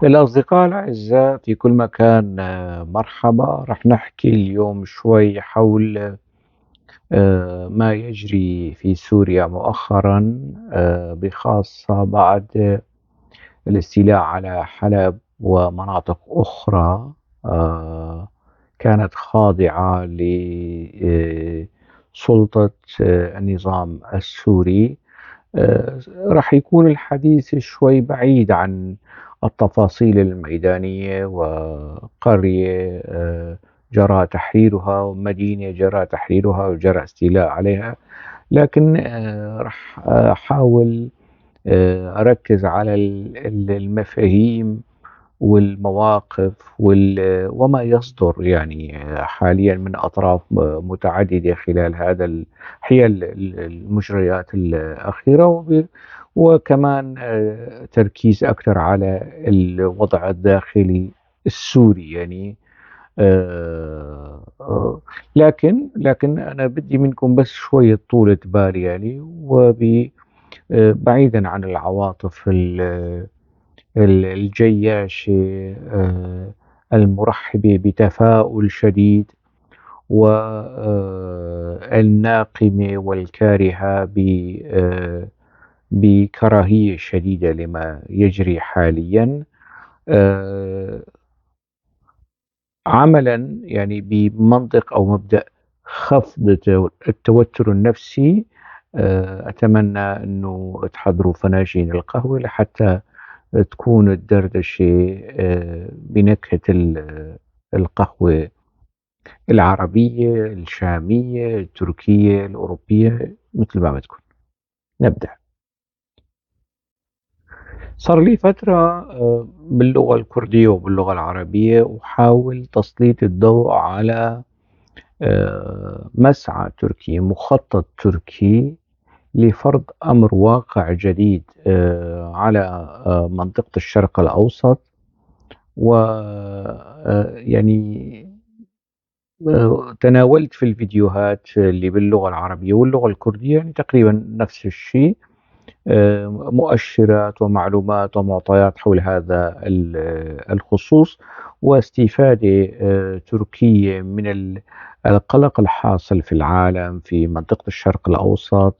الأصدقاء الأعزاء في كل مكان، مرحبا. رح نحكي اليوم شوي حول ما يجري في سوريا مؤخرا، بخاصة بعد الاستيلاء على حلب ومناطق أخرى كانت خاضعة لسلطة النظام السوري. رح يكون الحديث شوي بعيد عن التفاصيل الميدانية وقرية جرى تحريرها ومدينة جرى تحريرها وجرى استيلاء عليها، لكن رح أحاول أركز على المفاهيم والمواقف وما يصدر حاليا من أطراف متعددة خلال هذا حيال المجريات الأخيرة، وكمان تركيز أكثر على الوضع الداخلي السوري. لكن أنا بدي منكم بس شوية طولة بال بعيدا عن العواطف الجياشة المرحبة بتفاؤل شديد والناقمة والكارهة بكراهية شديدة لما يجري حاليا، عملا بمنطق أو مبدأ خفض التوتر النفسي. أتمنى أنه تحضروا فناجين القهوة لحتى تكون الدردشة بنكهة القهوة العربية الشامية التركية الأوروبية مثل ما بدكم. نبدأ. صار لي فترة باللغة الكردية وباللغة العربية أحاول تسليط الضوء على مسعى تركي، مخطط تركي لفرض أمر واقع جديد على منطقة الشرق الأوسط، و تناولت في الفيديوهات اللي باللغة العربية واللغة الكردية تقريبا نفس الشيء، مؤشرات ومعلومات ومعطيات حول هذا الخصوص، واستفادة تركية من القلق الحاصل في العالم في منطقة الشرق الأوسط،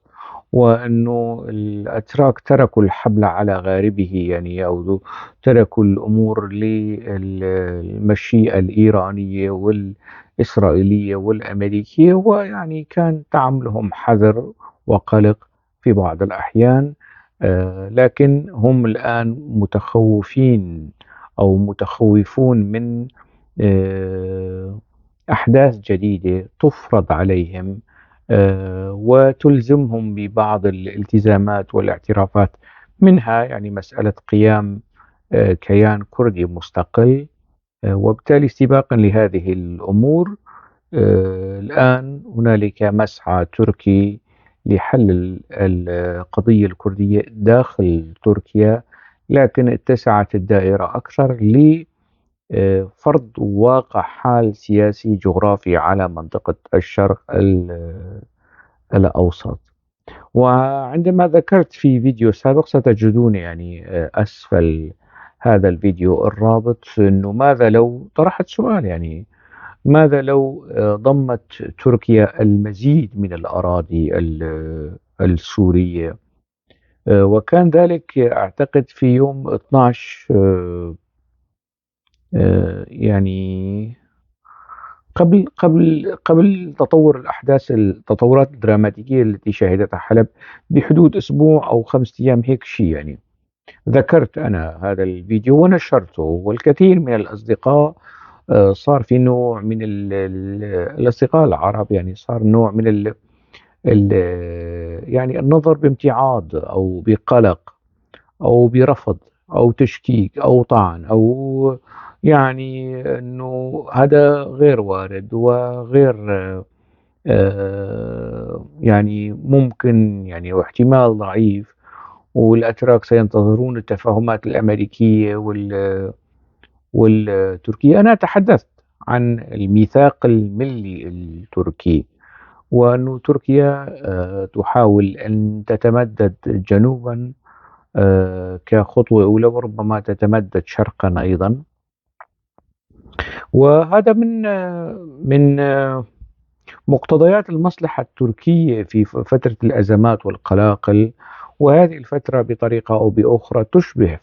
وأنه الأتراك تركوا الحبل على غاربه، أو تركوا الأمور للمشيئة الإيرانية والإسرائيلية والأمريكية، ويعني كان تعاملهم حذر وقلق في بعض الأحيان، لكن هم الآن متخوفين أو متخوفون من أحداث جديدة تفرض عليهم وتلزمهم ببعض الالتزامات والاعترافات، منها مسألة قيام كيان كردي مستقل، وبالتالي استباقا لهذه الأمور الآن هنالك مسعى تركي لحل القضية الكردية داخل تركيا، لكن اتسعت الدائرة أكثر لفرض واقع حال سياسي جغرافي على منطقة الشرق الأوسط. وعندما ذكرت في فيديو سابق ستجدون أسفل هذا الفيديو الرابط، أنه ماذا لو طرحت سؤال، ماذا لو ضمت تركيا المزيد من الأراضي السورية، وكان ذلك أعتقد في يوم 12، قبل تطور الأحداث، التطورات الدراماتيكية التي شهدتها حلب بحدود أسبوع أو 5 أيام هيك شيء. ذكرت أنا هذا الفيديو ونشرته، والكثير من الأصدقاء، صار في نوع من الأصدقاء العرب، صار نوع من النظر بامتعاض أو بقلق أو برفض أو تشكيك أو طعن، أو أنه هذا غير وارد وغير، ممكن، واحتمال ضعيف، والأتراك سينتظرون التفاهمات الأمريكية والتركية. أنا تحدثت عن الميثاق الملي التركي، وأن تركيا تحاول أن تتمدد جنوبا، كخطوة أولى، وربما تتمدد شرقا أيضا. وهذا من مقتضيات المصلحة التركية في فترة الأزمات والقلاقل، وهذه الفترة بطريقة أو بأخرى تشبه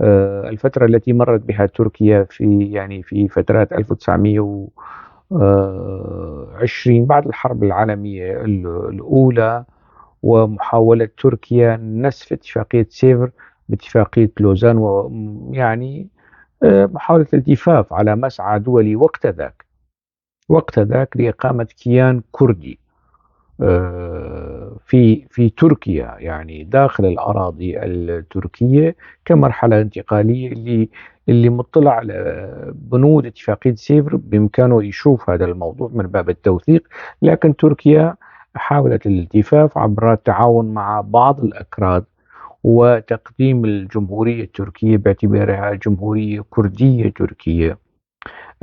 الفترة التي مرت بها تركيا في فترات 1920 بعد الحرب العالمية الأولى، ومحاولة تركيا نسف اتفاقية سيفر باتفاقية لوزان، محاولة الالتفاف على مسعى دولي وقت ذاك لإقامة كيان كردي في تركيا، يعني داخل الأراضي التركية كمرحلة انتقالية. اللي مطلع على بنود اتفاقية سيفر بإمكانه يشوف هذا الموضوع من باب التوثيق، لكن تركيا حاولت الالتفاف عبر التعاون مع بعض الأكراد وتقديم الجمهورية التركية باعتبارها جمهورية كردية تركية.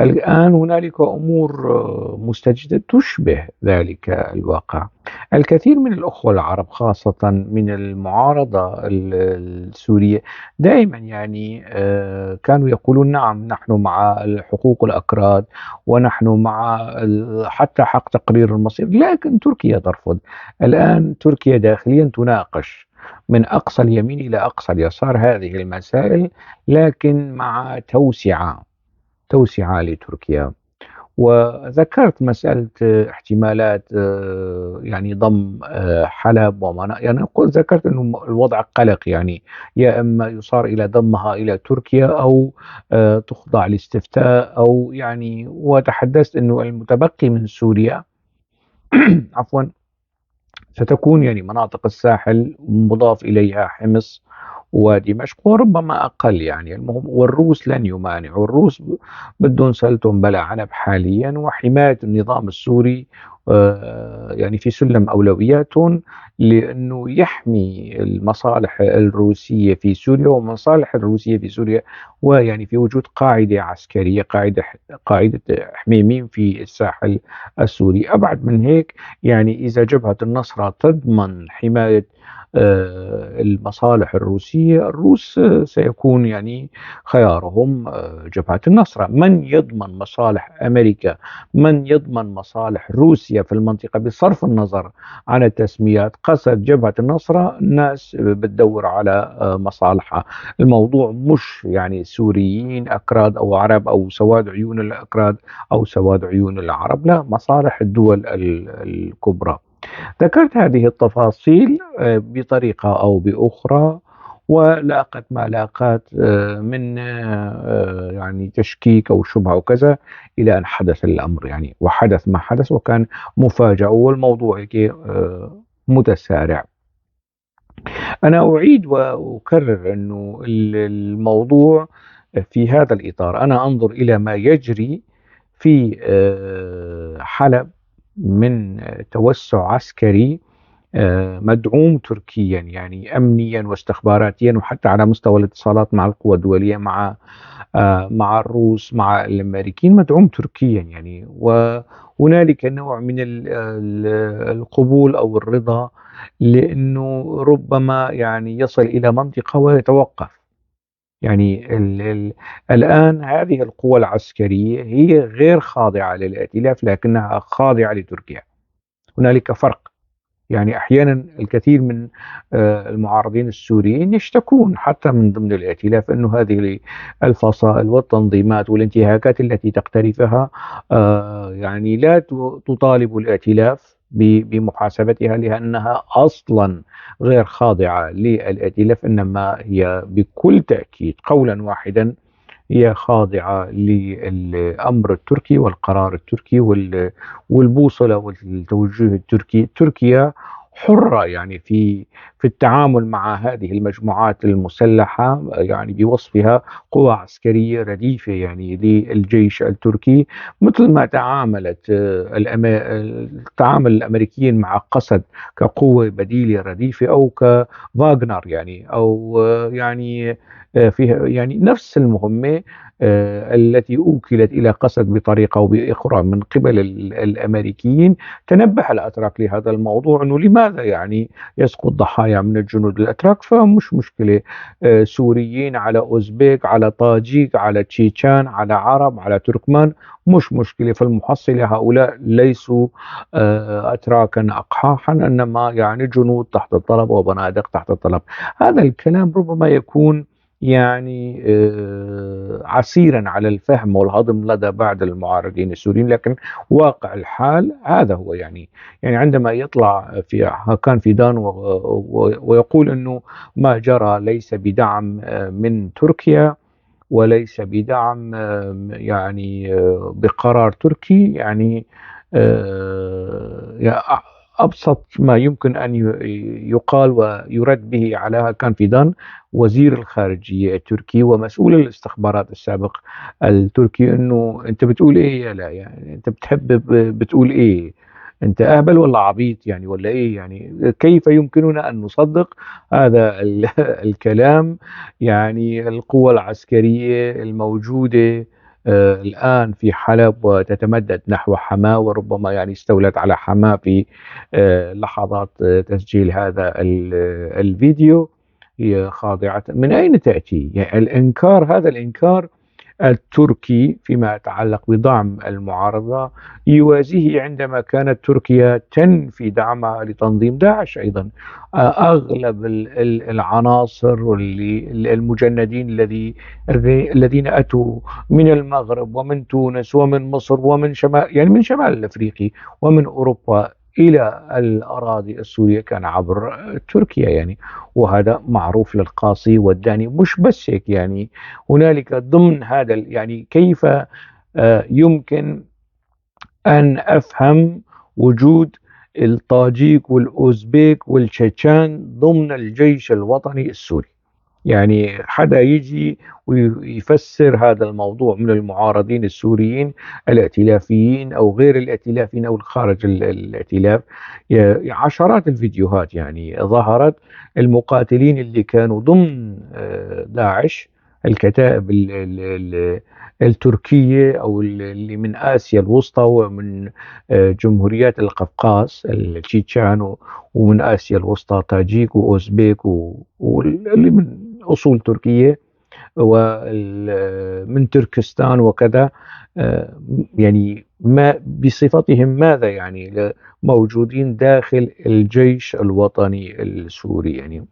الآن هنالك أمور مستجدة تشبه ذلك الواقع. الكثير من الأخوة العرب خاصة من المعارضة السورية دائما كانوا يقولون نعم نحن مع حقوق الأكراد ونحن مع حتى حق تقرير المصير، لكن تركيا ترفض. الآن تركيا داخليا تناقش من أقصى اليمين إلى أقصى اليسار هذه المسائل، لكن مع توسعة لتركيا. وذكرت مسألة احتمالات ضم حلب ومناطق، ذكرت أنه الوضع قلق، يا إما يصار إلى ضمها إلى تركيا أو تخضع لاستفتاء أو وتحدثت أنه المتبقي من سوريا ستكون مناطق الساحل مضاف إليها حمص ودمشق وربما أقل، المهم والروس لن يمانعوا، الروس بدهم سلتهم بلا عنب حاليا، وحماية النظام السوري في سلم أولوياتهم، لأنه يحمي المصالح الروسية في سوريا ومصالح الروسية في سوريا، ويعني في وجود قاعدة عسكرية، قاعدة حميميم في الساحل السوري. أبعد من هيك إذا جبهة النصرة تضمن حماية المصالح الروسية، الروس سيكون خيارهم جبهة النصرة. من يضمن مصالح أمريكا، من يضمن مصالح روسيا في المنطقة بصرف النظر عن التسميات، قصد جبهة النصرة الناس بتدور على مصالحها. الموضوع مش سوريين أكراد أو عرب أو سواد عيون الأكراد أو سواد عيون العرب، لا، مصالح الدول الكبرى. ذكرت هذه التفاصيل بطريقة أو بأخرى، ولاقت ما لاقت من تشكيك أو شبهة وكذا، إلى أن حدث الأمر وحدث ما حدث وكان مفاجأة، والموضوع هيك متسارع. أنا أعيد وأكرر أنه الموضوع في هذا الإطار، أنا أنظر إلى ما يجري في حلب من توسع عسكري مدعوم تركيا أمنيا واستخباراتيا، وحتى على مستوى الاتصالات مع القوى الدولية، مع الروس، مع الأمريكيين، مدعوم تركيا وهنالك نوع من القبول أو الرضا، لأنه ربما يصل إلى منطقة ويتوقف. الآن هذه القوى العسكرية هي غير خاضعة للائتلاف، لكنها خاضعة لتركيا. هنالك فرق. أحيانا الكثير من المعارضين السوريين يشتكون حتى من ضمن الائتلاف أنه هذه الفصائل والتنظيمات والانتهاكات التي تقترفها لا تطالب الائتلاف بمحاسبتها، لأنها أصلا غير خاضعة للائتلاف، إنما هي بكل تأكيد قولا واحدا هي خاضعة للأمر التركي والقرار التركي والبوصلة والتوجه التركي. تركيا حرة في التعامل مع هذه المجموعات المسلحة، بوصفها قوى عسكرية رديفة للجيش التركي، مثل ما تعامل الأمريكيين مع قسد كقوة بديلة رديفة أو كفاغنر، أو فيها نفس المهمة. التي أوكلت إلى قسد بطريقة أو بأخرى من قبل الأمريكيين. تنبه الأتراك لهذا الموضوع، أنه لماذا يعني يسقط ضحايا من الجنود الأتراك، فمش مشكلة، سوريين على أوزبيك على طاجيك على تشيتشان على عرب على تركمان، مش مشكلة. فالمحصلة هؤلاء ليسوا أتراكا أقحاحا، إنما يعني جنود تحت الطلب وبنادق تحت الطلب. هذا الكلام ربما يكون يعني عسيرا على الفهم والهضم لدى بعض المعارضين السوريين، لكن واقع الحال هذا هو. يعني عندما يطلع في هاكان فيدان ويقول أنه ما جرى ليس بدعم من تركيا وليس بدعم يعني بقرار تركي، يعني أبسط ما يمكن أن يقال ويرد به على هاكان فيدان وزير الخارجية التركي ومسؤول الاستخبارات السابق التركي أنه أنت بتقول إيه يا لا، يعني أنت بتحب بتقول إيه، أنت أهبل ولا عبيط يعني ولا إيه، يعني كيف يمكننا أن نصدق هذا الكلام؟ يعني القوى العسكرية الموجودة الآن في حلب وتتمدد نحو حماة، وربما يعني استولت على حماة في لحظات تسجيل هذا الفيديو، هي خاضعة. من أين تأتي؟ يعني الإنكار، هذا الإنكار التركي فيما يتعلق بدعم المعارضة يوازيه عندما كانت تركيا تنفي دعمها لتنظيم داعش أيضا. أغلب العناصر المجندين الذين أتوا من المغرب ومن تونس ومن مصر ومن شمال، يعني من شمال الأفريقي ومن أوروبا إلى الأراضي السورية كان عبر تركيا يعني، وهذا معروف للقاصي والداني. مش بس هيك يعني، هنالك ضمن هذا يعني كيف يمكن أن أفهم وجود الطاجيك والأوزبيك والتشيتشان ضمن الجيش الوطني السوري؟ يعني حدا يجي ويفسر هذا الموضوع من المعارضين السوريين الائتلافيين أو غير الائتلافيين أو الخارج الائتلاف. عشرات الفيديوهات يعني ظهرت المقاتلين اللي كانوا ضمن داعش، الكتائب التركية أو اللي من آسيا الوسطى ومن جمهوريات القفقاز التشيتشان ومن آسيا الوسطى تاجيك وأوزبيك واللي من أصول تركية ومن تركستان وكذا، يعني ما بصفتهم ماذا يعني موجودين داخل الجيش الوطني السوري يعني.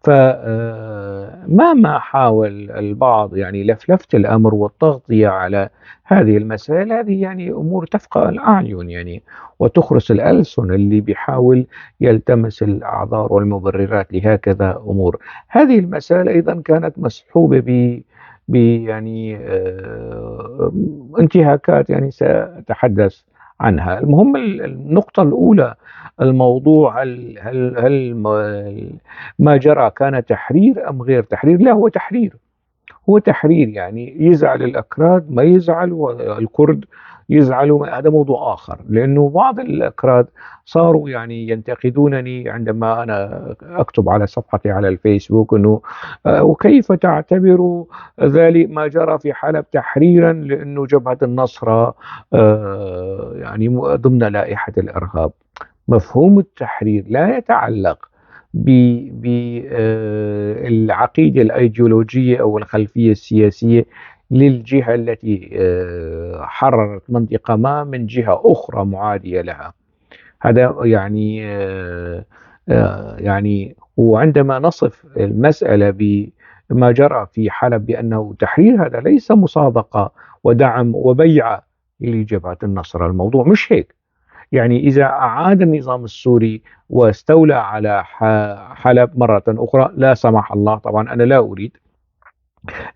فما حاول البعض يعني لفلفة الأمر والتغطية على هذه المسائل، هذه يعني أمور تفقأ الأعين يعني وتخرس الألسن اللي بيحاول يلتمس الأعذار والمبررات لهكذا أمور. هذه المسائل أيضا كانت مسحوبة ب يعني انتهاكات يعني سأتحدث عنها. المهم النقطة الأولى، الموضوع هل ما جرى كان تحرير أم غير تحرير؟ لا، هو تحرير، هو تحرير. يعني يزعل الأكراد ما يزعل، والكرد يزعلوا، هذا موضوع آخر، لأنه بعض الأكراد صاروا يعني ينتقدونني عندما أنا أكتب على صفحتي على الفيسبوك أنه وكيف تعتبروا ذلك ما جرى في حلب تحريرا لأنه جبهة النصرة يعني ضمن لائحة الإرهاب. مفهوم التحرير لا يتعلق بالعقيدة الأيديولوجية أو الخلفية السياسية للجهة التي حررت منطقة ما من جهة أخرى معادية لها. هذا يعني يعني وعندما نصف المسألة بما جرى في حلب بأنه تحرير، هذا ليس مصادقة ودعم وبيعة لجبهة النصرة. الموضوع مش هيك. يعني إذا أعاد النظام السوري واستولى على حلب مرة أخرى، لا سمح الله، طبعا أنا لا أريد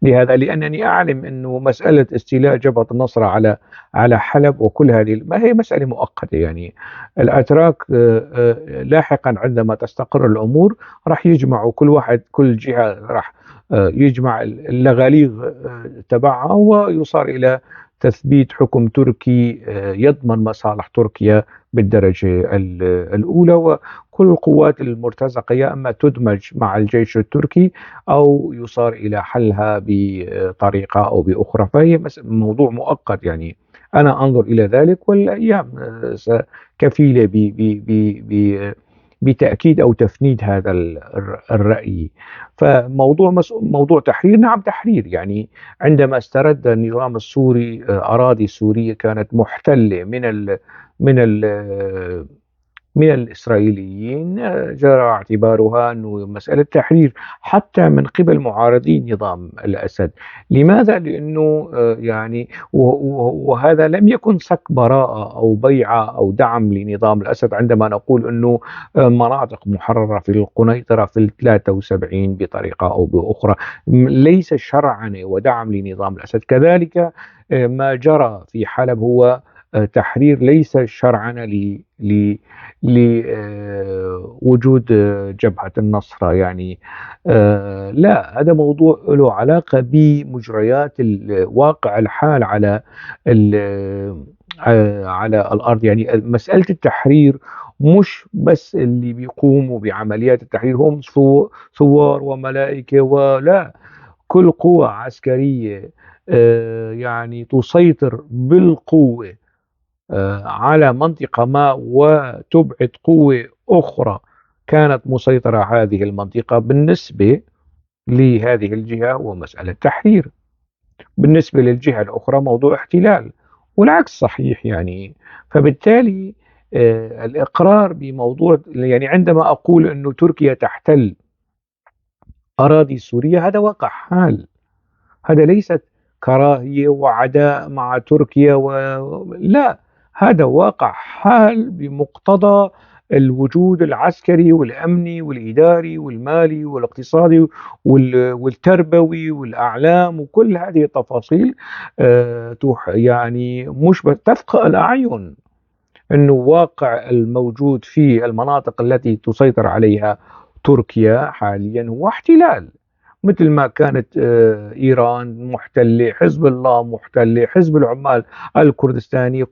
لهذا، لأنني أعلم أنه مسألة استيلاء جبهة النصرة على حلب وكل هذه ما هي مسألة مؤقتة. يعني الأتراك لاحقا عندما تستقر الأمور راح يجمعوا كل واحد، كل جهة راح يجمع اللغاليغ تبعها ويصار إلى تثبيت حكم تركي يضمن مصالح تركيا بالدرجة الأولى، وكل القوات المرتزقة يا إما تدمج مع الجيش التركي أو يصار إلى حلها بطريقة أو بأخرى. فهي موضوع مؤقت، أنا أنظر إلى ذلك، والأيام كفيلة بتأكيد أو تفنيد هذا الرأي. فموضوع موضوع تحرير، نعم تحرير، عندما استرد النظام السوري أراضي سورية كانت محتلة من الإسرائيليين، جرى اعتبارها أنه مسألة تحرير حتى من قبل معارضي نظام الأسد. لماذا؟ لأنه وهذا لم يكن صك براءة أو بيعة أو دعم لنظام الأسد عندما نقول أنه مناطق محررة في القنيطرة في الثلاثة وسبعين بطريقة أو بأخرى، ليس شرعا ودعم لنظام الأسد. كذلك ما جرى في حلب هو تحرير ليس شرعا لوجود جبهة النصرة، لا، هذا موضوع له علاقة بمجريات واقع الحال على الأرض. مسألة التحرير مش بس اللي بيقوموا بعمليات التحرير هم ثوار وملائكة، ولا كل قوة عسكرية تسيطر بالقوة على منطقة ما وتبعد قوة أخرى كانت مسيطرة على هذه المنطقة، بالنسبة لهذه الجهة هو مسألة تحرير، بالنسبة للجهة الأخرى موضوع احتلال، والعكس صحيح. فبالتالي الإقرار بموضوع، عندما أقول أنه تركيا تحتل أراضي سوريا هذا واقع حال، هذا ليست كراهية وعداء مع تركيا لا، هذا واقع حال بمقتضى الوجود العسكري والأمني والإداري والمالي والاقتصادي والتربوي والأعلام وكل هذه التفاصيل، مش تفقأ الأعين أنه واقع الموجود في المناطق التي تسيطر عليها تركيا حاليا هو احتلال، مثل ما كانت إيران محتلة، حزب الله محتلة، حزب العمال الكردستاني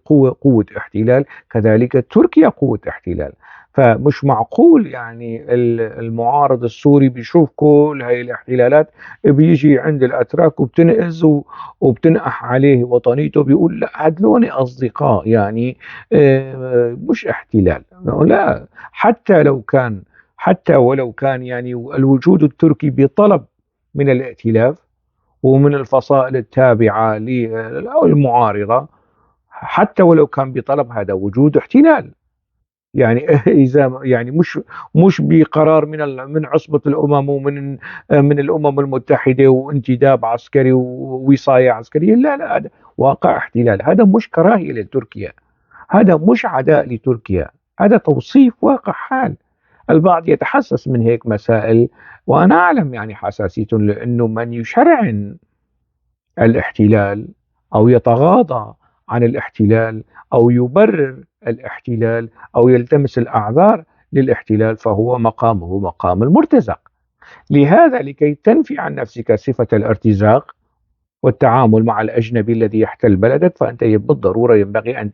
قوة احتلال، كذلك تركيا قوة احتلال. فمش معقول المعارض السوري بيشوف كل هاي الاحتلالات بيجي عند الأتراك وبتنقز وبتنقح عليه وطنيته، بيقول لا هدلوني أصدقاء، مش احتلال، لا، حتى ولو كان الوجود التركي بطلب من الائتلاف ومن الفصائل التابعة أو المعارضة، حتى ولو كان بطلب هذا وجود احتلال. إذا مش بقرار من عصبة الأمم ومن الأمم المتحدة وانتداب عسكري ووصاية عسكرية، لا، لا، هذا واقع احتلال. هذا مش كراهية لتركيا، هذا مش عداء لتركيا، هذا توصيف واقع حال. البعض يتحسس من هيك مسائل، وأنا أعلم حساسيتهم، لأنه من يشرعن الاحتلال أو يتغاضى عن الاحتلال أو يبرر الاحتلال أو يلتمس الأعذار للاحتلال فهو مقامه مقام المرتزق. لهذا لكي تنفي عن نفسك صفة الارتزاق والتعامل مع الأجنبي الذي يحتل بلدك، فأنت بالضرورة ينبغي أن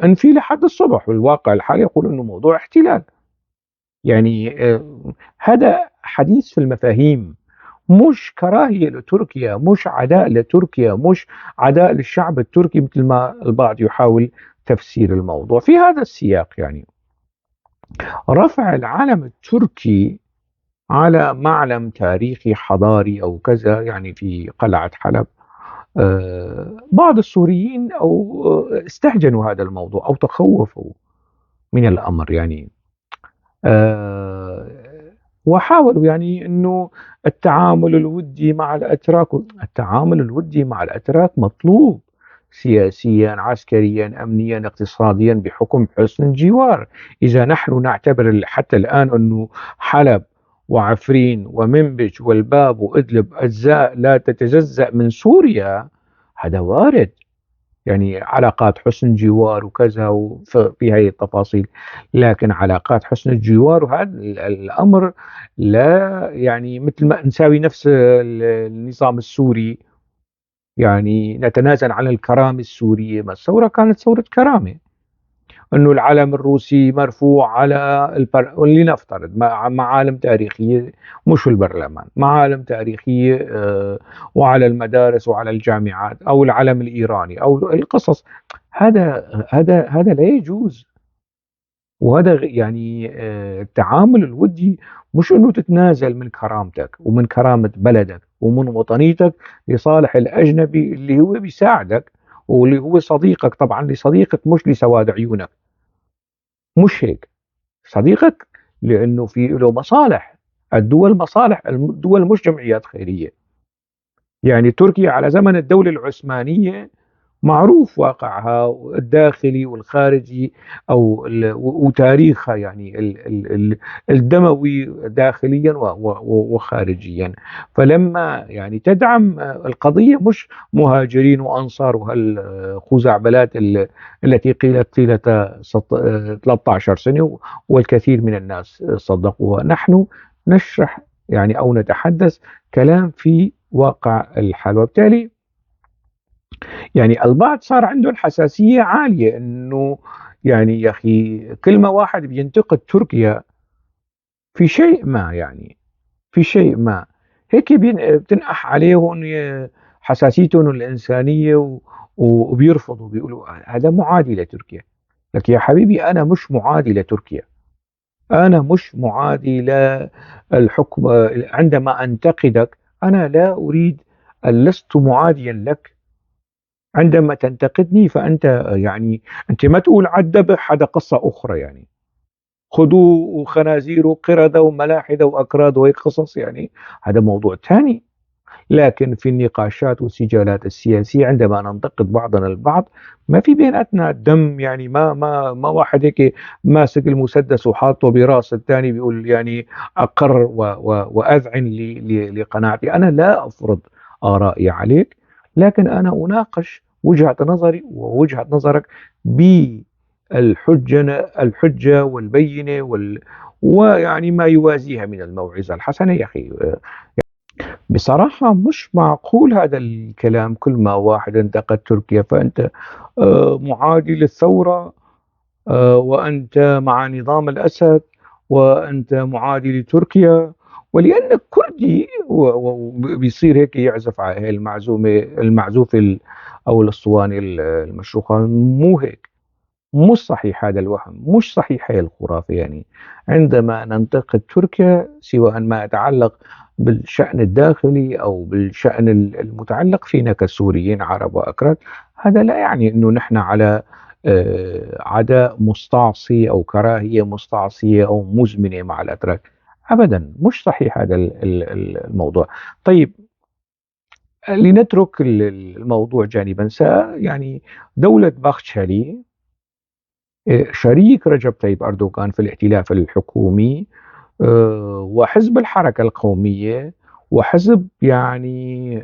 انفي لحد الصبح. والواقع الحالي يقول أنه موضوع احتلال. هذا حديث في المفاهيم، مش كراهية لتركيا، مش عداء لتركيا، مش عداء للشعب التركي مثل ما البعض يحاول تفسير الموضوع. في هذا السياق رفع العلم التركي على معلم تاريخي حضاري أو كذا، في قلعة حلب، بعض السوريين استهجنوا هذا الموضوع أو تخوفوا من الأمر، وحاولوا أنه التعامل الودي مع الأتراك، التعامل الودي مع الأتراك مطلوب سياسيا عسكريا أمنيا اقتصاديا بحكم حسن الجوار. إذا نحن نعتبر حتى الآن أنه حلب وعفرين ومنبج والباب وإدلب أجزاء لا تتجزأ من سوريا، هذا وارد، علاقات حسن جوار وكذا في هذه التفاصيل، لكن علاقات حسن الجوار وهذا الأمر لا مثل ما نساوي نفس النظام السوري. يعني نتنازل عن الكرامة السورية. ما الثورة كانت ثورة كرامة، أنه العلم الروسي مرفوع على لنفترض معالم تاريخية، مش البرلمان، معالم تاريخية وعلى المدارس وعلى الجامعات، أو العلم الإيراني أو القصص. هذا لا يجوز. وهذا التعامل الودي مش أنه تتنازل من كرامتك ومن كرامة بلدك ومن وطنيتك لصالح الأجنبي اللي هو بيساعدك واللي هو صديقك. طبعا لصديقك مش لسواد عيونك، مش هيك صديقك لأنه في له مصالح. الدول مصالح، الدول مش جمعيات خيرية. يعني تركيا على زمن الدولة العثمانية معروف واقعها الداخلي والخارجي أو وتاريخها يعني الدموي داخليا وخارجيا. فلما يعني تدعم القضية مش مهاجرين وأنصار وهالخزعبلات التي قيلت طيلة 13 سنة والكثير من الناس صدقوها. نحن نشرح يعني أو نتحدث كلام في واقع الحال، وبالتالي يعني البعض صار عندهم حساسية عالية إنه يعني يا أخي كل ما واحد بينتقد تركيا في شيء ما، يعني في شيء ما هيك بتنقح عليهم حساسيتهم الإنسانية وبيرفضوا، بيقولوا هذا معادي لتركيا. لك يا حبيبي أنا مش معادي لتركيا، أنا مش معادي للحكم. عندما أنتقدك أنا لا أريد، لست معاديا لك. عندما تنتقدني فأنت يعني أنت ما تقول عالذبح، هذا قصة أخرى. يعني خذوه وخنازير وقردة وملاحدة وأكراد وهيك قصص، يعني هذا موضوع ثاني. لكن في النقاشات والسجالات السياسية عندما ننتقد بعضنا البعض ما في بيناتنا دم، يعني ما ما ما واحد هيك ماسك المسدس وحاطه براس الثاني بيقول يعني أقر وأذعن لقناعتي. أنا لا أفرض آرائي عليك، لكن أنا أناقش وجهة نظري ووجهة نظرك بالحجة والبينة ويعني ما يوازيها من الموعظة الحسنة. يا أخي بصراحة مش معقول هذا الكلام. كل ما واحد انتقد تركيا فأنت معادي للثورة، وأنت مع نظام الأسد، وأنت معادي لتركيا، ولأنك كردي وبيصير هيك يعزف على المعزوف أو الأسطواني المشروخة. مو هيك، مو صحيح هذا الوهم، مش صحيح هي الخرافة. يعني عندما ننتقد تركيا سواء ما يتعلق بالشأن الداخلي أو بالشأن المتعلق فينا كسوريين عرب وأكراد، هذا لا يعني أنه نحن على عداء مستعصي أو كراهية مستعصية أو مزمنة مع الأتراك، أبدا مش صحيح هذا الموضوع. طيب لنترك الموضوع جانبا. يعني دولة باختشالي شريك رجب طيب أردوغان في الائتلاف الحكومي، وحزب الحركة القومية، وحزب يعني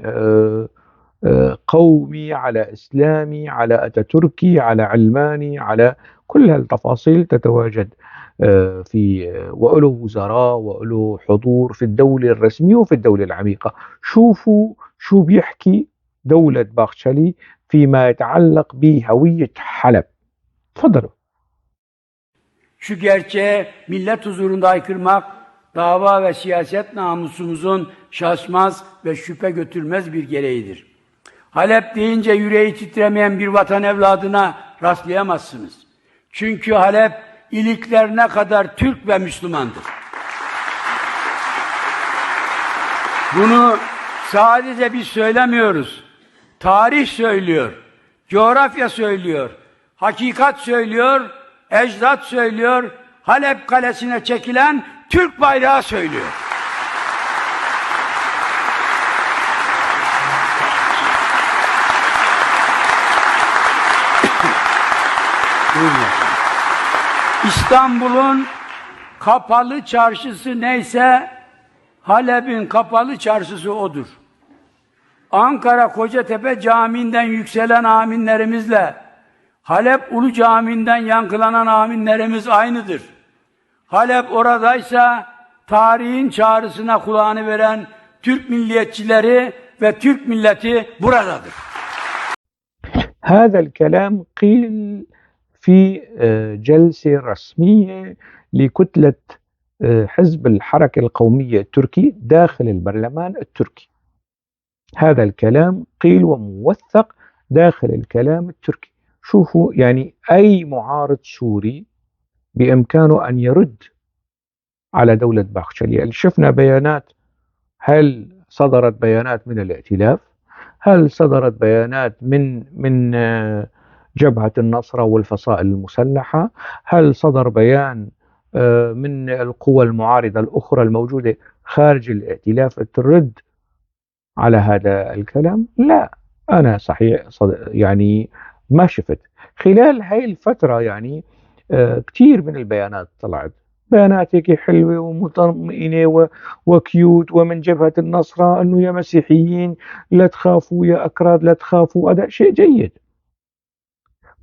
قومي على إسلامي على أتاتوركي على علماني، على كل هالتفاصيل تتواجد في، وله وزراء وله حضور في الدولة الرسمية وفي الدولة العميقة. شوفوا شو بيحكي دولة باختشالي فيما يتعلق بهوية حلب. تفضلوا. Şu gerçeğe millet huzurunda aykırmak, dava ve siyaset namusumuzun şaşmaz ve şüphe götürmez bir gereğidir. Halep deyince yüreği titremeyen bir vatan evladına rastlayamazsınız. Çünkü Halep iliklerine kadar Türk ve Müslümandır. Bunu sadece biz söylemiyoruz. Tarih söylüyor, coğrafya söylüyor, hakikat söylüyor, ecdat söylüyor, Halep kalesine çekilen Türk bayrağı söylüyor. İstanbul'un kapalı çarşısı neyse Halep'in kapalı çarşısı odur. Ankara Kocatepe Camii'nden yükselen aminlerimizle Halep Ulu Camii'nden yankılanan aminlerimiz aynıdır. Halep oradaysa tarihin çağrısına kulağını veren Türk milliyetçileri ve Türk milleti buradadır. هذا الكلام قيل في جلسة رسمية لكتلة حزب الحركة القومية التركي داخل البرلمان التركي. هذا الكلام قيل وموثق داخل الكلام التركي. شوفوا أي معارض سوري بإمكانه أن يرد على دولة باخشلي. شفنا بيانات، هل صدرت بيانات من الائتلاف؟ هل صدرت بيانات من جبهة النصرة والفصائل المسلحة؟ هل صدر بيان من القوى المعارضة الأخرى الموجودة خارج الائتلاف ترد على هذا الكلام؟ لا، أنا صحيح ما شفت خلال هاي الفترة. كتير من البيانات طلعت، بيانات هيك حلوة ومطمئنة وكيوت، ومن جبهة النصرة أنه يا مسيحيين لا تخافوا، يا أكراد لا تخافوا، هذا شيء جيد.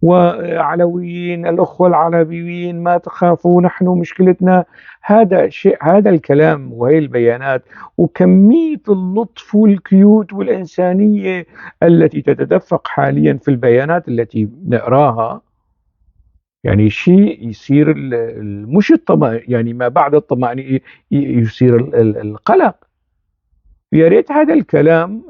وعلويين، الأخوة العربيين ما تخافوا، نحن مشكلتنا هذا شيء. هذا الكلام وهي البيانات وكمية اللطف والكيوت والإنسانية التي تتدفق حاليا في البيانات التي نقراها، شيء يصير مش الطمأنينة، ما بعد الطمأنينة يصير القلق. يا ريت هذا الكلام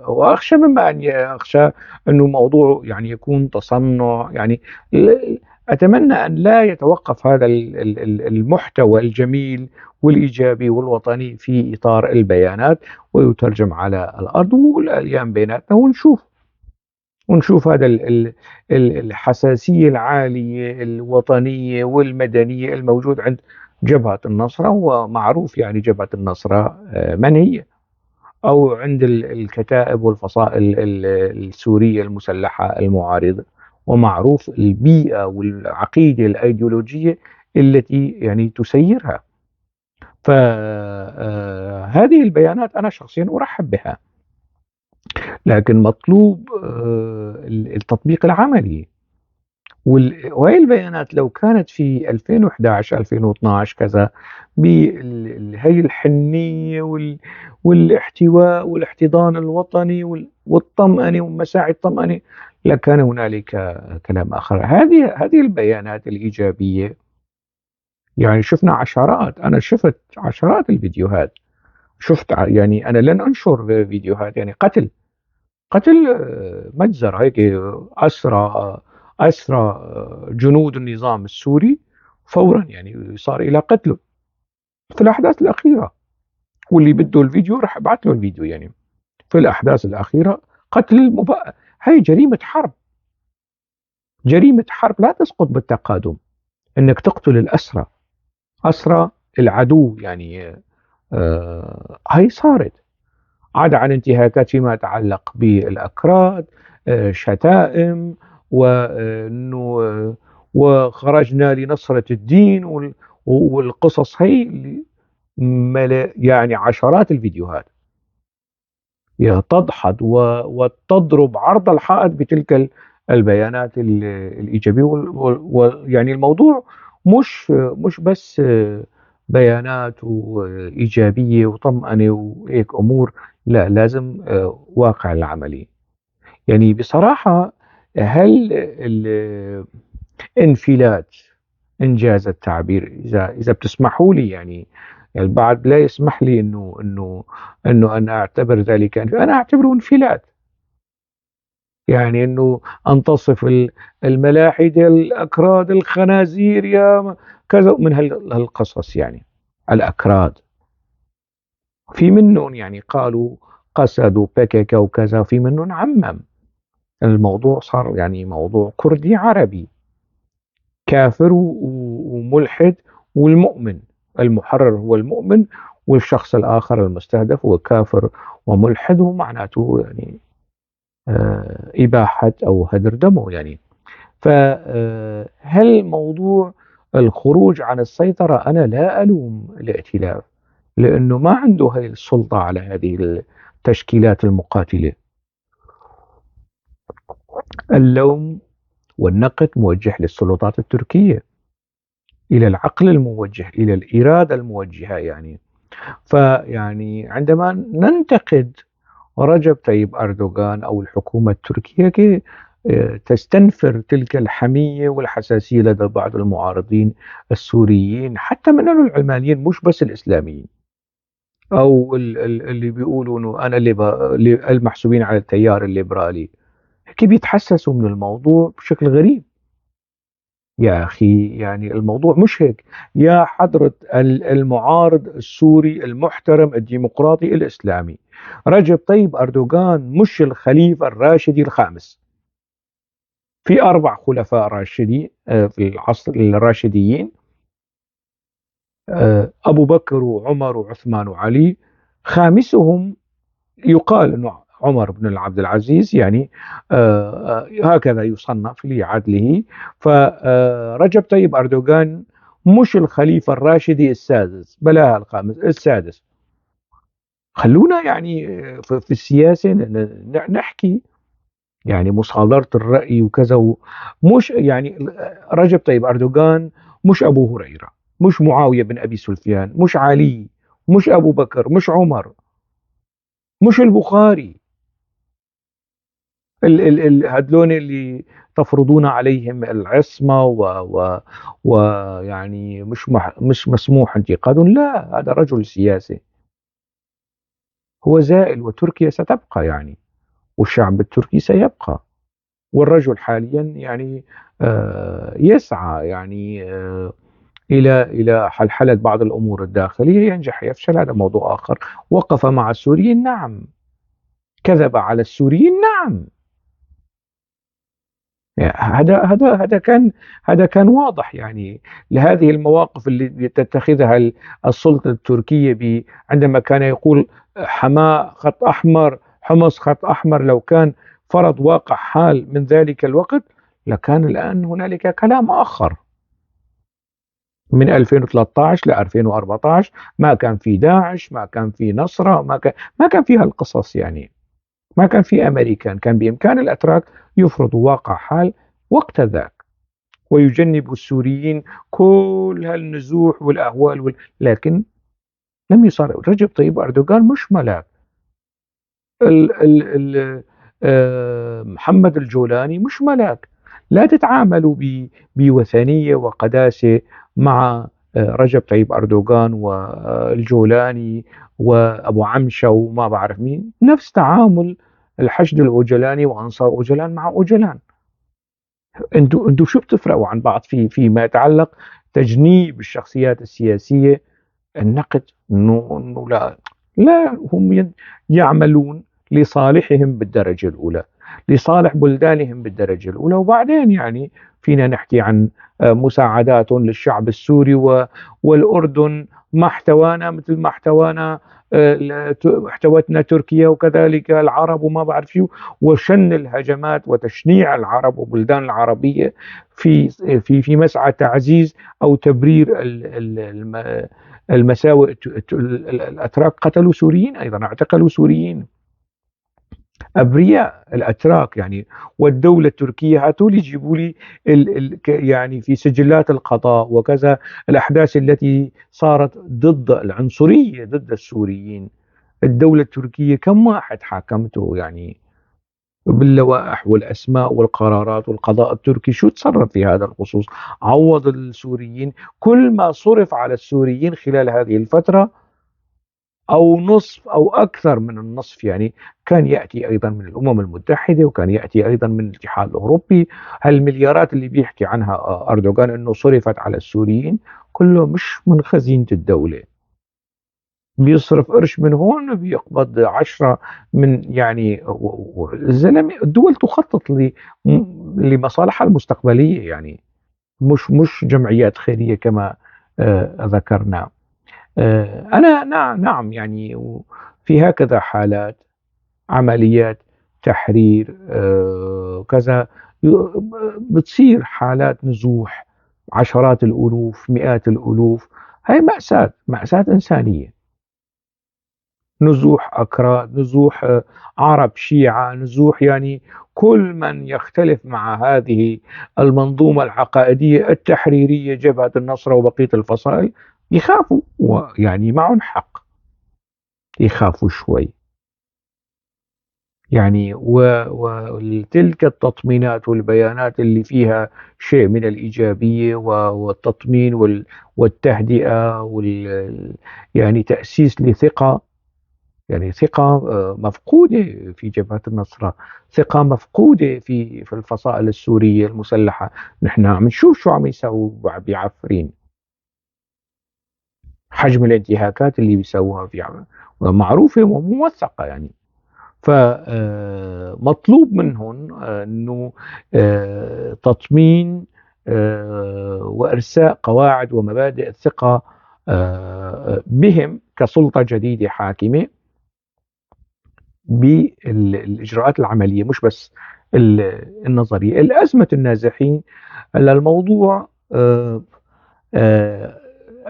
وأخشى مما أن أخشى أنه موضوع يكون تصنع. أتمنى أن لا يتوقف هذا المحتوى الجميل والإيجابي والوطني في إطار البيانات ويترجم على الأرض والأيام بيناتنا، ونشوف هذا الحساسية العالية الوطنية والمدنية الموجود عند جبهة النصرة. ومعروف جبهة النصرة من هي، أو عند الكتائب والفصائل السورية المسلحة المعارضة، ومعروف البيئة والعقيدة الأيديولوجية التي تسيرها. هذه البيانات أنا شخصيا أرحب بها، لكن مطلوب التطبيق العملي. وهي البيانات لو كانت في 2011، 2012 كذا، هي الحنية والاحتواء والاحتضان الوطني والطمأنة ومساعي الطمأنة، لكان هنالك كلام آخر. هذه البيانات الإيجابية شفنا عشرات، أنا شفت عشرات الفيديوهات، شفت أنا لن أنشر فيديوهات قتل مجزر هيك، أسرى جنود النظام السوري فورا صار إلى قتله في الأحداث الأخيرة. واللي بده الفيديو رح أبعث له الفيديو. في الأحداث الأخيرة قتل هاي جريمة حرب، جريمة حرب لا تسقط بالتقادم، إنك تقتل الأسرى، أسرى العدو. هاي صارت عدا عن انتهاكات فيما يتعلق بالأكراد، شتائم، وخرجنا لنصرة الدين والقصص هي اللي عشرات الفيديوهات تضحد وتضرب عرض الحائط بتلك البيانات الإيجابية. الموضوع مش بس بيانات وإيجابية وطمأنة وهيك أمور، لا، لازم واقع العملي. بصراحة هل الانفلات إنجاز التعبير، إذا بتسمحوا لي، البعض لا يسمح لي إنه أنا أعتبر ذلك أنا أعتبره انفلات. إنه أن تصف الملاحدة الأكراد الخنازير يا كذا من هالقصص. الأكراد في منهم قالوا قسدوا بككة وكذا، في منهم عمم الموضوع، صار موضوع كردي عربي كافر وملحد، والمؤمن المحرر هو المؤمن، والشخص الآخر المستهدف هو كافر وملحد، ومعناته إباحة أو هدر دمه. هل موضوع الخروج عن السيطرة أنا لا ألوم الائتلاف، لأنه ما عنده هذه السلطة على هذه التشكيلات المقاتلة. اللوم والنقد موجه للسلطات التركية، إلى العقل الموجه، إلى الإرادة الموجهة. عندما ننتقد رجب طيب أردوغان أو الحكومة التركية تستنفر تلك الحمية والحساسية لدى بعض المعارضين السوريين، حتى من العلمانيين، مش بس الإسلاميين أو اللي بيقولوا إنه أنا اللي المحسوبين على التيار الليبرالي، كيف بيتحسسوا من الموضوع بشكل غريب. يا أخي الموضوع مش هيك يا حضرة المعارض السوري المحترم الديمقراطي الإسلامي. رجب طيب أردوغان مش الخليفة الراشدي الخامس، في 4 خلفاء راشدي في العصر الراشديين، أبو بكر وعمر وعثمان وعلي، خامسهم يقال أنه عمر بن عبد العزيز، هكذا يصنف لعدله. فرجب طيب أردوغان مش الخليفة الراشدي السادس، بلاها الخامس، السادس. خلونا في السياسة نحكي مصادرة الرأي وكذا، مش رجب طيب أردوغان مش أبو هريرة، مش معاوية بن أبي سفيان، مش علي، مش أبو بكر، مش عمر، مش البخاري. هدلون اللي تفرضون عليهم العصمة ويعني مش مسموح انتقادهم. لا، هذا رجل سياسي، هو زائل، وتركيا ستبقى والشعب التركي سيبقى، والرجل حاليا يسعى إلى حلحلة بعض الأمور الداخلية، ينجح يفشل هذا موضوع آخر. وقف مع السوريين، نعم. كذب على السوريين، نعم. هذا كان واضح لهذه المواقف اللي تتخذها السلطة التركية عندما كان يقول حماة خط أحمر، حمص خط أحمر. لو كان فرض واقع حال من ذلك الوقت لكان الآن هنالك كلام آخر. من 2013 ل 2014 ما كان في داعش، ما كان في نصرة، ما كان فيها القصص، ما كان في أمريكان. كان بإمكان الأتراك يفرضوا واقع حال وقت ذاك ويجنبوا السوريين كل هالنزوح والأهوال لكن لم يصير. رجب طيب أردوغان مش ملاك، محمد الجولاني مش ملاك. لا تتعاملوا بوثنية وقداسة مع رجب طيب أردوغان والجولاني وأبو عمشة وما بعرف مين. نفس تعامل الحشد الأوجلاني وأنصار أوجلان مع أوجلان. انتو شو بتفرقوا عن بعض فيما يتعلق تجنيب الشخصيات السياسية النقد؟ إنه لا، لا، هم يعملون لصالحهم بالدرجة الأولى، لصالح بلدانهم بالدرجة الأولى، وبعدين فينا نحكي عن مساعدات للشعب السوري والأردن ما احتوانا مثل ما احتوتنا تركيا وكذلك العرب وما بعرف شو، وشن الهجمات وتشنيع العرب وبلدان العربية في مسعى تعزيز أو تبرير المساوئ. الأتراك قتلوا سوريين أيضا، اعتقلوا سوريين أبرياء الأتراك والدولة التركية هاتوا لي جيبوا لي في سجلات القضاء وكذا الأحداث التي صارت ضد العنصرية ضد السوريين. الدولة التركية كم واحد حاكمته باللوائح والأسماء والقرارات، والقضاء التركي شو تصرف في هذا الخصوص؟ عوض السوريين كل ما صرف على السوريين خلال هذه الفترة أو نصف أو أكثر من النصف، كان يأتي أيضا من الأمم المتحدة وكان يأتي أيضا من الاتحاد الأوروبي. هالمليارات اللي بيحكي عنها أردوغان أنه صرفت على السوريين كله مش من خزينة الدولة، بيصرف قرش من هون بيقبض 10 من الزلمة. الدول تخطط لمصالحها المستقبلية، مش جمعيات خيرية كما ذكرنا. أنا نعم في هكذا حالات عمليات تحرير كذا بتصير حالات نزوح عشرات الألوف مئات الألوف، هاي مأساة إنسانية. نزوح أكراد، نزوح عرب شيعة، نزوح كل من يختلف مع هذه المنظومة العقائدية التحريرية جبهة النصرة وبقية الفصائل يخافوا، ويعني معهم حق يخافوا شوي. يعني وتلك التطمينات والبيانات اللي فيها شيء من الإيجابية والتطمين والتهدئة يعني تأسيس لثقة، يعني ثقة مفقودة في جبهة النصرة، ثقة مفقودة في الفصائل السورية المسلحة. نحن عم نشوف شو عم يسووا بعفرين، حجم الانتهاكات اللي بيسووها في عفرين معروفة وموثقة يعني. فمطلوب منهم أنه تطمين وإرساء قواعد ومبادئ الثقة بهم كسلطة جديدة حاكمة بالإجراءات العملية، مش بس النظرية. الأزمة النازحين، هلا الموضوع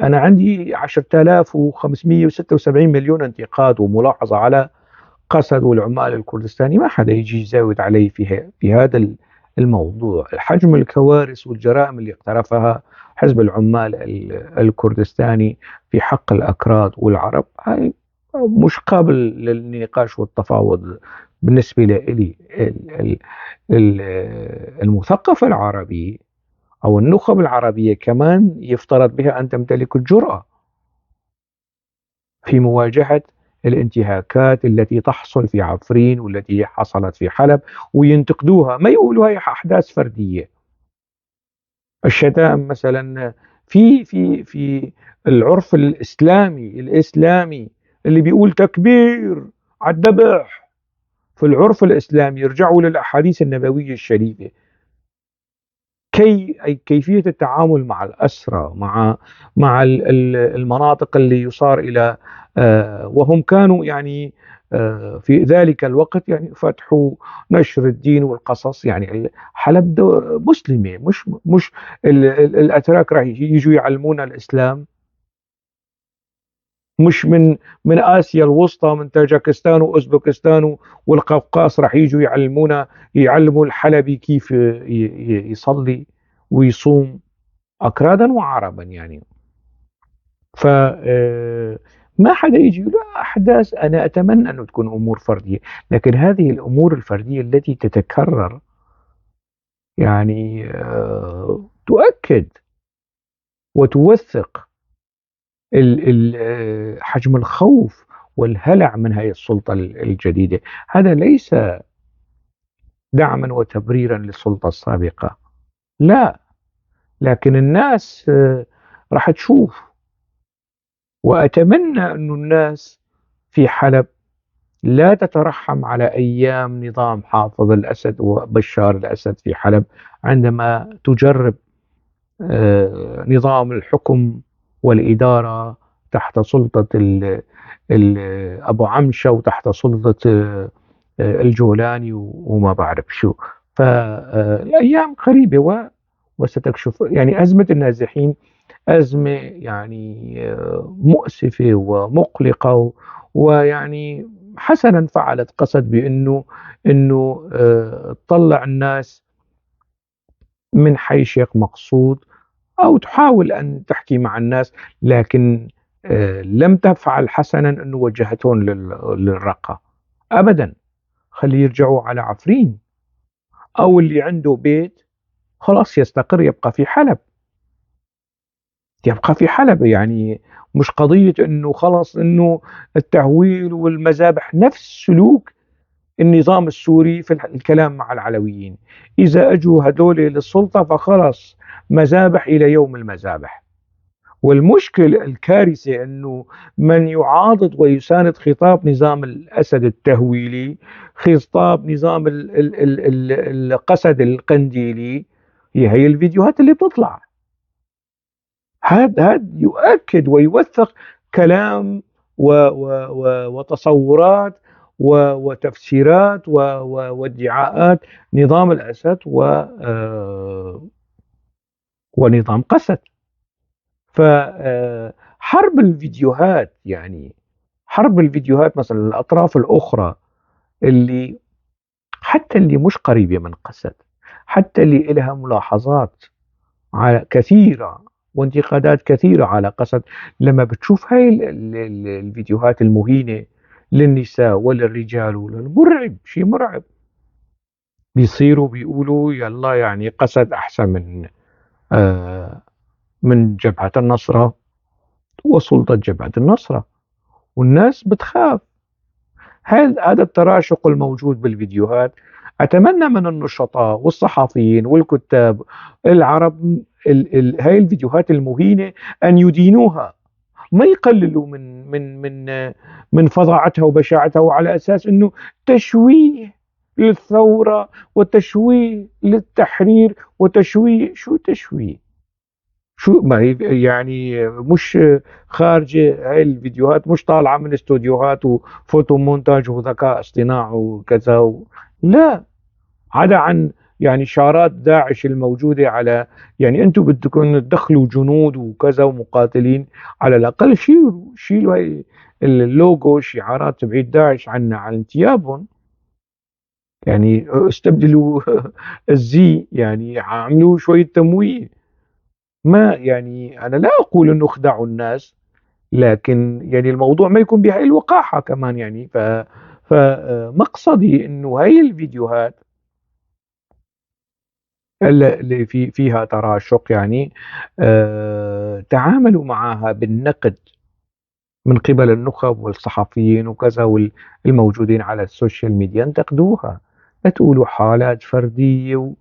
أنا عندي 10576 مليون انتقاد وملاحظة على قسد والعمال الكردستاني، ما حدا يجي يزاود علي في هذا الموضوع. حجم الكوارث والجرائم اللي اقترفها حزب العمال الكردستاني في حق الأكراد والعرب هاي مش قابل للنقاش والتفاوض بالنسبة لإلي. المثقف العربي أو النخب العربية كمان يفترض بها أن تمتلك الجرأة في مواجهة الانتهاكات التي تحصل في عفرين والتي حصلت في حلب وينتقدوها، ما يقولوا هي أحداث فردية. الشتائم مثلا في في في العرف الإسلامي اللي بيقول تكبير على الذبح، في العرف الإسلامي يرجعوا للأحاديث النبوية الشريفة، كيفية التعامل مع الأسرى، مع المناطق اللي يصار إلى، وهم كانوا في ذلك الوقت فتحوا نشر الدين والقصص. حلب مسلمة، مش الأتراك راح يجوا يعلمونا الإسلام، مش من آسيا الوسطى، من تاجكستان وأوزبكستان والقفقاس راح يجوا يعلموا الحلبي كيف يصلي ويصوم، أكرادا وعربا يعني. ف ما حدا يجي يقول لا أحداث. أنا أتمنى أنه تكون أمور فردية، لكن هذه الأمور الفردية التي تتكرر تؤكد وتوثق حجم الخوف والهلع من هذه السلطة الجديدة. هذا ليس دعما وتبريرا للسلطة السابقة، لا، لكن الناس راح تشوف. وأتمنى أن الناس في حلب لا تترحم على أيام نظام حافظ الأسد وبشار الأسد في حلب، عندما تجرب نظام الحكم والإدارة تحت سلطة أبو عمشة وتحت سلطة الجولاني وما بعرف شو. فالأيام قريبة وستكشف. أزمة النازحين أزمة مؤسفة ومقلقة، ويعني حسنا فعلت قسد بأنه تطلع الناس من حي شيخ مقصود أو تحاول أن تحكي مع الناس، لكن لم تفعل حسنا أنه وجهتهم للرقة أبدا. خلي يرجعوا على عفرين، أو اللي عنده بيت خلاص يستقر يبقى في حلب، يبقى في حلب. مش قضية أنه خلاص أنه التهويل والمذابح. نفس سلوك النظام السوري في الكلام مع العلويين، إذا أجوا هدول للسلطة فخلص مذابح إلى يوم المذابح. والمشكل الكارثة أنه من يعاضد ويساند خطاب نظام الأسد التهويلي، خطاب نظام القسد القنديلي، هي الفيديوهات اللي بتطلع. هذا يؤكد ويوثق كلام وتصورات وتفسيرات وادعاءات نظام الأسد ونظام قسد. فحرب الفيديوهات، حرب الفيديوهات مثلا الأطراف الأخرى اللي حتى اللي مش قريبة من قسد، حتى اللي إلها ملاحظات على كثيرة وانتقادات كثيرة على قسد، لما بتشوف هاي الفيديوهات المهينة للنساء وللرجال، مرعب، شيء مرعب. بيصيروا بيقولوا يلا قسد أحسن من جبهة النصرة وسلطة جبهة النصرة، والناس بتخاف. هذا التراشق الموجود بالفيديوهات أتمنى من النشطاء والصحفيين والكتاب العرب هاي الفيديوهات المهينة أن يدينوها، ما يقللوا من فظاعتها وبشاعتها، وعلى أساس أنه تشويه للثورة وتشويه للتحرير وتشويه، شو تشويه؟ شو ما هي مش خارجة هاي الفيديوهات، مش طالعة من استوديوهات وفوتو مونتاج وذكاء اصطناعي وكذا لا، عدا عن شارات داعش الموجودة على، أنتم بدكم تدخلوا جنود وكذا ومقاتلين، على الأقل شيلوا هاي اللوجو، شعارات تبعيد داعش عن ثيابهم، استبدلوا الزي، عملوا شوية تمويه. ما أنا لا أقول أنه خدعوا الناس، لكن الموضوع ما يكون بهاي الوقاحة كمان. فمقصدي أنه هاي الفيديوهات اللي فيها تراشق، تعاملوا معها بالنقد من قبل النخب والصحفيين وكذا والموجودين على السوشيال ميديا، انتقدوها، لا تقولوا حالات فردية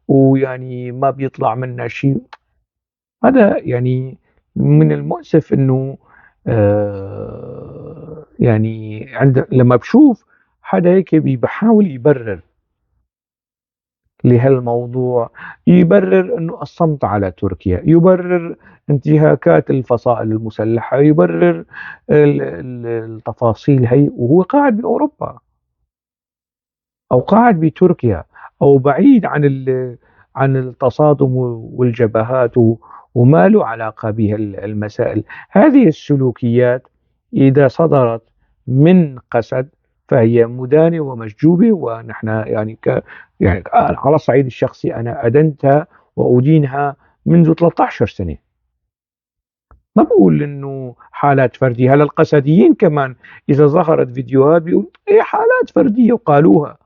ويعني ما بيطلع منا شيء. هذا من المؤسف أنه، لما بشوف حدا هيك بحاول يبرر لهالموضوع، يبرر أنه الصمت على تركيا، يبرر انتهاكات الفصائل المسلحة، يبرر التفاصيل هي، وهو قاعد بأوروبا أو قاعد بتركيا أو بعيد عن التصادم والجبهات وما له علاقة بها المسائل. هذه السلوكيات إذا صدرت من قسد فهي مدانة ومشجوبة، ونحن على الصعيد الشخصي أنا أدنتها وأدينها منذ 13 سنة. ما بقول إنه حالات فردية. هلا القسديين كمان إذا ظهرت فيديوهات بيقول إيه حالات فردية وقالوها.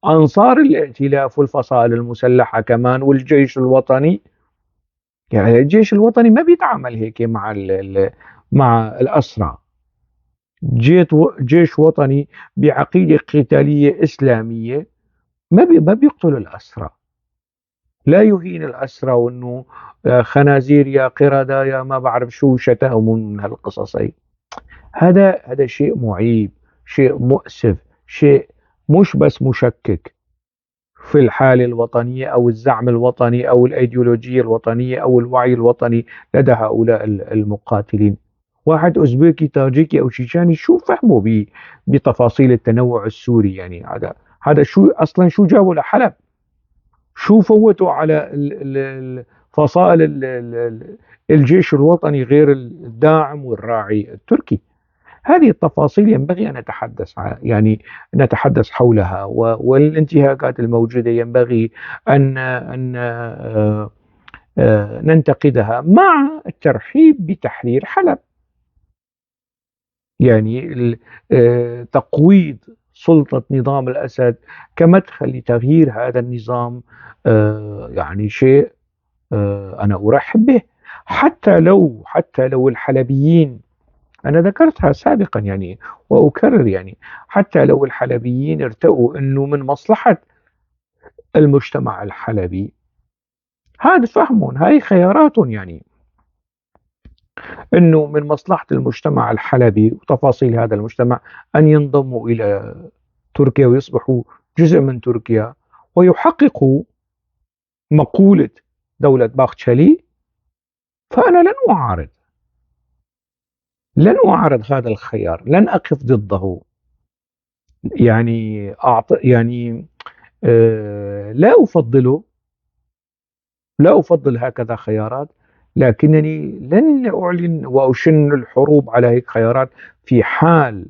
أنصار الائتلاف والفصائل المسلحة كمان والجيش الوطني، الجيش الوطني ما بيتعامل هيك مع الأسرى. جيش وطني بعقيدة قتالية إسلامية ما بيقتل الأسرى، لا يهين الأسرى وإنه خنازير يا قردة يا ما بعرف شو شتائم من هالقصص هي. هذا شيء معيب، شيء مؤسف، شيء مش بس مشكك في الحالة الوطنية أو الزعم الوطني أو الأيديولوجية الوطنية أو الوعي الوطني لدى هؤلاء المقاتلين. واحد أوزبكي تاجيكي أو شيشاني شو فهمه بتفاصيل التنوع السوري؟ هذا شو أصلا، شو جابوا لحلب؟ شو فوتوا على فصائل الجيش الوطني غير الداعم والراعي التركي؟ هذه التفاصيل ينبغي أن نتحدث حولها، والانتهاكات الموجودة ينبغي أن ننتقدها مع الترحيب بتحرير حلب. تقويض سلطة نظام الأسد كمدخل لتغيير هذا النظام، شيء أنا أرحب به، حتى لو الحلبيين، أنا ذكرتها سابقا وأكرر، حتى لو الحلبيين ارتأوا أنه من مصلحة المجتمع الحلبي، هذا فهمهم، هاي خياراتهم، أنه من مصلحة المجتمع الحلبي وتفاصيل هذا المجتمع أن ينضموا إلى تركيا ويصبحوا جزء من تركيا ويحققوا مقولة دولة باختشالي. فأنا لن أعارض هذا الخيار، لن أقف ضده، لا أفضله، لا أفضل هكذا خيارات، لكنني لن أعلن وأشن الحروب على هيك خيارات في حال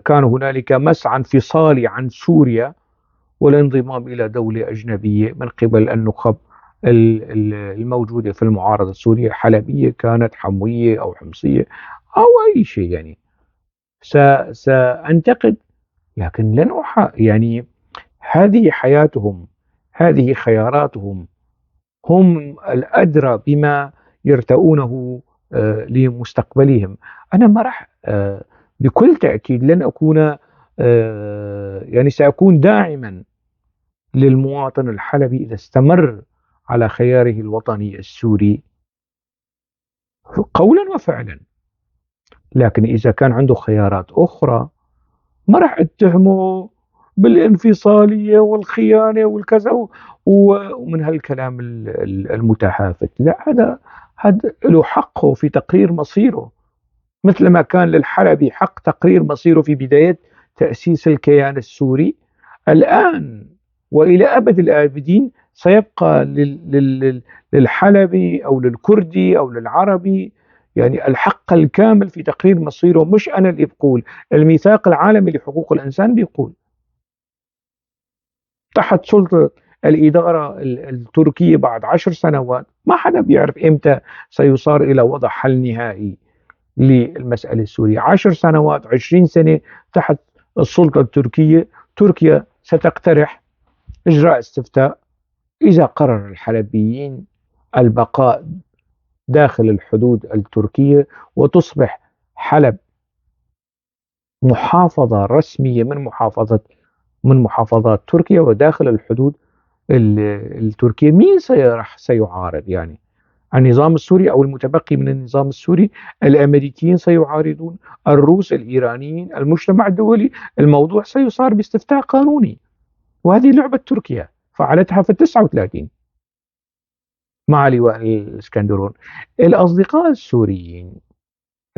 كان هنالك مسعى انفصالي عن سوريا والانضمام إلى دولة أجنبية من قبل النخب الموجودة في المعارضة السورية، حلبية كانت، حموية أو حمصية أو أي شيء. سأنتقد، لكن لن يعني هذه حياتهم، هذه خياراتهم، هم الأدرى بما يرتؤونه لمستقبلهم. أنا ما راح بكل تأكيد لن أكون، يعني سأكون داعما للمواطن الحلبي إذا استمر على خياره الوطني السوري قولا وفعلا، لكن إذا كان عنده خيارات أخرى ما راح اتهمه بالانفصالية والخيانة والكذا ومن هالكلام المتهافت. لا، هذا له حقه في تقرير مصيره، مثل ما كان للحلبي حق تقرير مصيره في بداية تأسيس الكيان السوري. الآن وإلى أبد الآبدين سيبقى للحلبي أو للكردي أو للعربي يعني الحق الكامل في تقرير مصيره. مش أنا اللي بقول، الميثاق العالمي لحقوق الإنسان بيقول تحت سلطة الإدارة التركية بعد 10 سنوات ما حدا بيعرف إمتى سيصار إلى وضع حل نهائي للمسألة السورية. 10 سنوات، 20 سنة تحت السلطة التركية، تركيا ستقترح إجراء استفتاء إذا قرر الحلبيين البقاء داخل الحدود التركية، وتصبح حلب محافظة رسمية من محافظات تركيا وداخل الحدود التركية. مين سيعارض؟ يعني النظام السوري أو المتبقي من النظام السوري؟ الأمريكيين سيعارضون، الروس، الإيرانيين، المجتمع الدولي. الموضوع سيصار باستفتاء قانوني، وهذه لعبة تركيا فعلتها في 39 مع لواء الإسكندرون. الأصدقاء السوريين،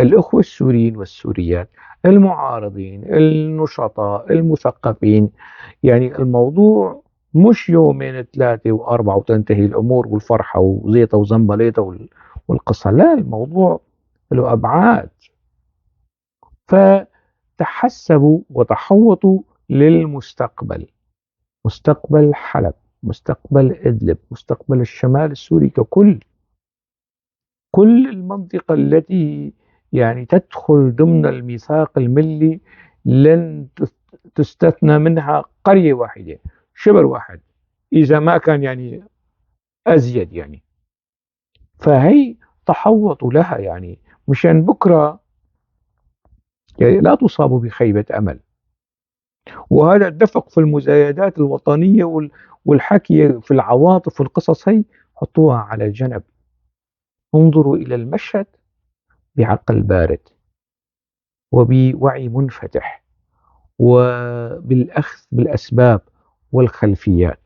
الأخوة السوريين والسوريات، المعارضين، النشطاء، المثقفين، يعني الموضوع مش يومين 3 و4 وتنتهي الأمور والفرحة وزيطة وزنبليطة والقصة، لا، الموضوع له أبعاد. فتحسبوا وتحوطوا للمستقبل، مستقبل حلب، مستقبل إدلب، مستقبل الشمال السوري ككل، كل المنطقة التي يعني تدخل ضمن الميثاق الملي لن تستثنى منها قرية واحدة، شبر واحد، إذا ما كان يعني أزيد يعني. فهي تحوطوا لها يعني مشان بكرة يعني لا تصابوا بخيبة أمل. وهذا الدفق في المزايدات الوطنية والحكي في العواطف والقصص هي حطوها على جنب. انظروا إلى المشهد بعقل بارد وبوعي منفتح وبالأخذ بالأسباب والخلفيات.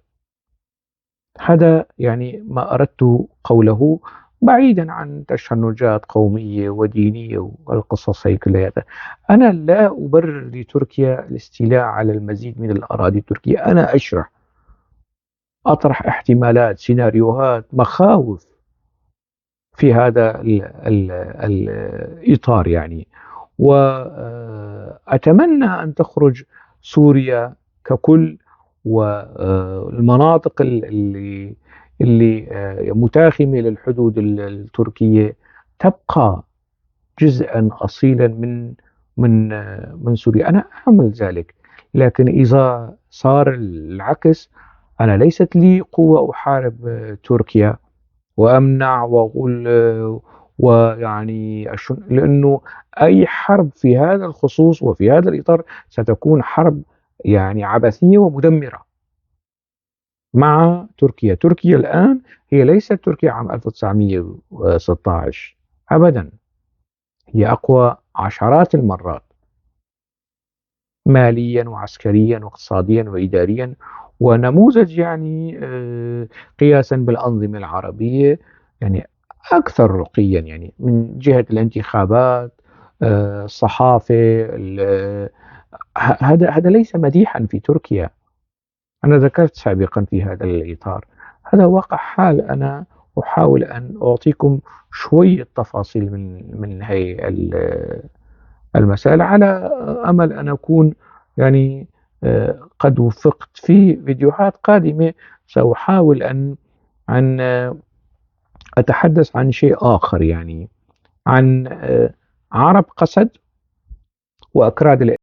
هذا يعني ما أردت قوله، بعيدا عن تشنجات قومية ودينية والقصص هي كلياتها. أنا لا أبرر لتركيا الاستيلاء على المزيد من الأراضي التركية، أنا أشرح، أطرح احتمالات، سيناريوهات، مخاوف في هذا الإطار يعني. وأتمنى أن تخرج سوريا ككل والمناطق اللي متاخمة للحدود التركية تبقى جزءا أصيلا من من من سوريا. أنا أعمل ذلك، لكن إذا صار العكس أنا ليست لي قوة أحارب تركيا وأمنع وأقول ويعني لأنه أي حرب في هذا الخصوص وفي هذا الإطار ستكون حرب يعني عبثية ومدمرة مع تركيا. تركيا الآن هي ليست تركيا عام 1916 أبدا، هي أقوى عشرات المرات ماليا وعسكريا واقتصاديا وإداريا، ونموذج يعني قياسا بالأنظمة العربية يعني أكثر رقيا، يعني من جهة الانتخابات، الصحافة. هذا ليس مديحا في تركيا، أنا ذكرت سابقا في هذا الإطار، هذا واقع حال. أنا أحاول أن أعطيكم شوية تفاصيل من هي المسائل، على أمل أن أكون يعني قد وفقت. في فيديوهات قادمة سأحاول أن أتحدث عن شيء آخر، يعني عن عرب قسد وأكراد